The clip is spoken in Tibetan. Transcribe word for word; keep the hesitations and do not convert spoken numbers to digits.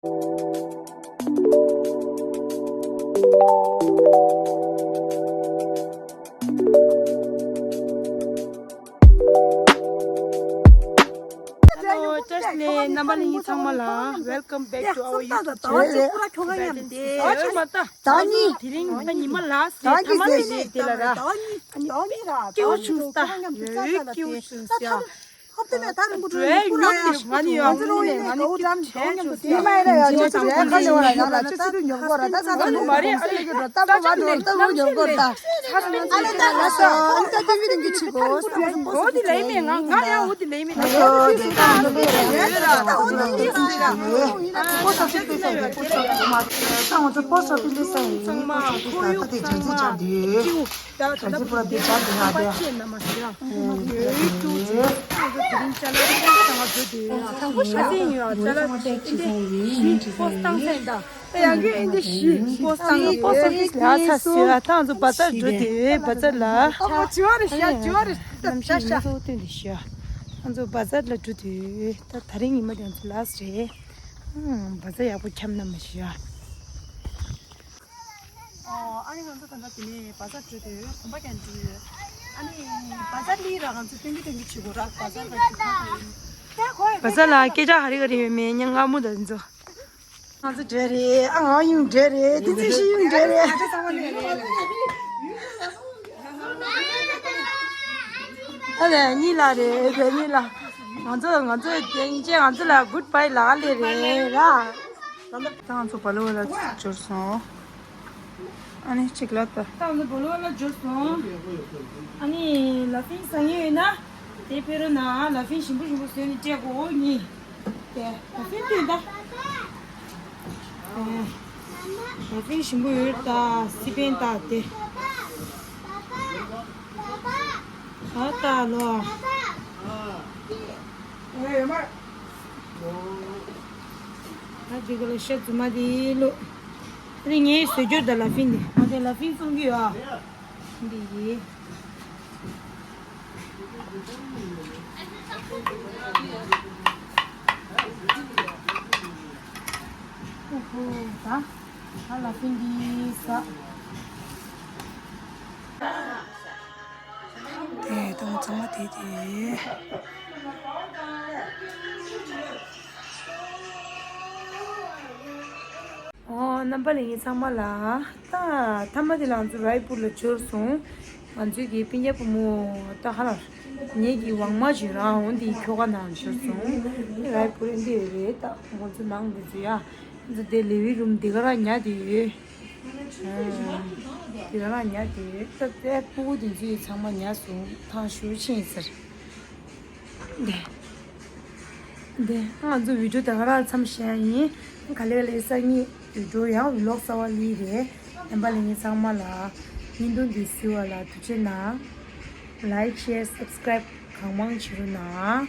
Hello, བཀྲ་ཤིས་བདེ་ལེགས། རྣམ་པ་ལྷན་རྒྱས་ཚང་མ་ལ། Welcome back to our YouTube channel. ཨ་ཆུ་མ་ལྟ། ད་ནི་དེ་རིང་ད་ཉི་མ་ལགས་སེ་ཐ་མ་ལས་ནས་དེ་ལ་ར། ཨ་ནི་སྐྱེ་བོ་ཆུང་ས་ཡོད་སྐྱེ་བོ་ཆུང་ས། ཨ་ད་ཧོབ་ཏེ་ནས་ད་རིང་པོ་འགྲོ་ཡིན། ཁུ་ར་ཡང་ང་ནི་ཡང་ང་ནི་ཀིབ་ཆེ་ཆུང་ས། ཉི་མ་ཡ་ཡ་ཡ་ཅི་ཚ་ཁ་ལེ་བ་ལ་ཡ་ལ་ཅི་ཚ་དུ་ཉོ་གོ་ར། ད་ཚ་ལ་ནོར་གོ་ད་ཚ་ལ་ཉོ་ད་བ་ནོར་ད་བུ་ཉོ་གོ་ད། ཨ་ནི་ད་ལ་སོ་ཨ་ནི་ད་དེ་བི་དེ་གི་ཆི་གོ་ཨོ་དེ་ལས་མེད། ང་ང་ཡང་ཨོ་དེ་ལས་མེད། ད་ང་ཚོ་པོ་སོ་ཕི་ལི་ས་ཡིན། པོ་སོ་ཕི་ལི་ས་ཡིན། ཚང་མ་ཁོར་ཡུག་ད་དེ་ཚང་མ་ཅག་དེ་ད་ད་ད་ཅི་པོ་དེ་ཅག་དེ་ང་དེ་ཅེ་ན་མ་ཟེར་ཡ། ཡོད་དུ་ང་ཚོ་དེ་རིང་ཅ་ལག་དེ་ཚང་མ་བཟོ་དེ་ཡོད། ཚང་མ་ཤ་ཚན་ཡོད། ཅ་ལག་དེ་ཞི་པོ་སྟངས་ཚན་ད། ཡང་གི་ཨིན་དེ་ཞི་པོ་སྟངས་ཡོད། པོ་སོ་ཕི་ལི་ས་ཡོད། ད་ང་ཚོ་བ་ཚ་འགྲོ་དེ་ཡོད། བ་ཚ་ལ་ཨ་ཅི་བ་རེ་ཤ་ཅི་བ་རེ་ཤ་ཤ་ཤ་ཚོ་སྟོན་དེ་ཤ། ང་ཚོ་བ་ཚ་ལ་འགྲོ་དེ་ཡོད། ད་ད་རིང་ཉི་མ་དེ་ང་ཚོ་ལ་སི་རེད། བ་ཚ་ཡག་པོ་འཁྱམ་ན་མ་ཤི་ཡ། ཨོ། ཨ་ནི་ང་ཚོ་ད་ལྟ་དེ་ནས་བ་ཚ་འགྲོ་དུས་གོམ་པ་རྒྱག་འགྲོ་ཡོད། ཨ་ནི་བ་ཚ་ལི་ར་ང་ཚོ་སྟོན་གི་སྟོན་གི་བྱེད་དགོས་ར། བ་ཚ་ལ་ཅིག་ཁ་ཁ་ཡིན། བ་ཚ་ལ་སྐད་ཆ་ཧ་རི་ག་རི་ཡོད་མེད་ཉན་ང་མུ་ད་ཚོ། ང་ཚོ་འདྲེ་རེད། ཨ་ང་ཡུང་འདྲེ་རེད། དེ་ཚོ་ཤི་ཡུང་འདྲེ་རེད། ཨ་ལས་གཉིས་ལ་རེད། དེ་གཉིས་ལ་ང་ཚོ་ང་ཚོ་དེ་ཡིན་ཅེ་ང་ཚོ་ལ་གུད་བྷའི་ལ་ལེ་རེད་ར། ད་ང་ཚོ་བ་ལོ་བ་ལ་འབྱོར་སོང་། ཨ་ནི་གཅིག་ལ་ད། ད་ང་ཚོ་བ་ལོ་བ་ལ་འབྱོར་སོང་། ཨ་ནི་ལ་ཕིན་ཟ་ངེས་ཡོད་ན་དེ་ཕེ་རོ་ན་ལ་ཕིན་ཞིམ་པོ་ཞིམ་པོ་བཟོས་ནས་སྤྲད་གོ་གཉིས། དེ་ལ་ཕིན་ཐུན་ད། ལ་ཕིན་ཞིམ་པོ་ཡོད་ད། སི་པན་ད་དེ། ད་ད་ལོ། ད་འདི་ག་ལ་ཤ་རྫུན་མ་དེ་ལོ། ཨ་ནི་ངའི་བཟོས་རྒྱུར་ད་ལ་ཕིན་དེ་ང་དེ་ལ་ཕིན་བཙོང་གི་ཡོད་ཨ། འདི་ཡིན། ཨོ་ཧོ། ད་ད་ལ་ཕིན་འདི་ཟ། དེ་དང་ཚང་མ་དེ་དེ། ཨོ་རྣམ་པ་ལྷན་རྒྱས་ཚང་མ་ལ། ད་ཐ་མ་དེ་ལ་ང་ཚོ་རའི་པུར་ལ་འབྱོར་སོང་། ང་ཚོའི་གི་སྤུན་ཀྱག་བུ་མོ་ད་ཧ་ལ་ངེད་ཀྱི་ཝང་མ་ཞིག་རང་འོང་དེའི་ཁྱོ་ག་ནང་འབྱོར་སོང་། རའི་པུར་འདི་རེད། ད་ང་ཚོ་ནང་འདི་ཚོ་ཡ། ང་ཚོ་དེ་ལི་ཝིང་རུམ་འདི་ག་རང་ཉལ་དེ་ཡོད། འདི་ག་རང་ཉལ་དེ་ཡོད། ད་དེ་སྤུ་གུ་དེ་ཚོ་ཡི་ཚང་མ་ཉལ་སོང་། ཐང་ཤུར་ཕྱིན་ཟེར། འདི། འདི་ང་ཚོ་བི་ཌིའོ་ད་ག་རང་མཚམས་བཞག་ཡིན། ག་ལེ་ག་ལེ་སང་ཉིན་བི་ཌིའོ་ཡང་ཝི་ལོག་གསར་པ་སླེབས་རེད། རྣམ་པ་ལྷན་རྒྱས་ཚང་མ་ལ་བརྙན་ཐུང་འདི་གཟིགས་པ་ལ་ཐུགས་རྗེ་གནང་། ལའིཀ་ཤེར་སབ་སི་ཀ་རའིབ་གང་མང་བྱེད་རོགས་གནང་།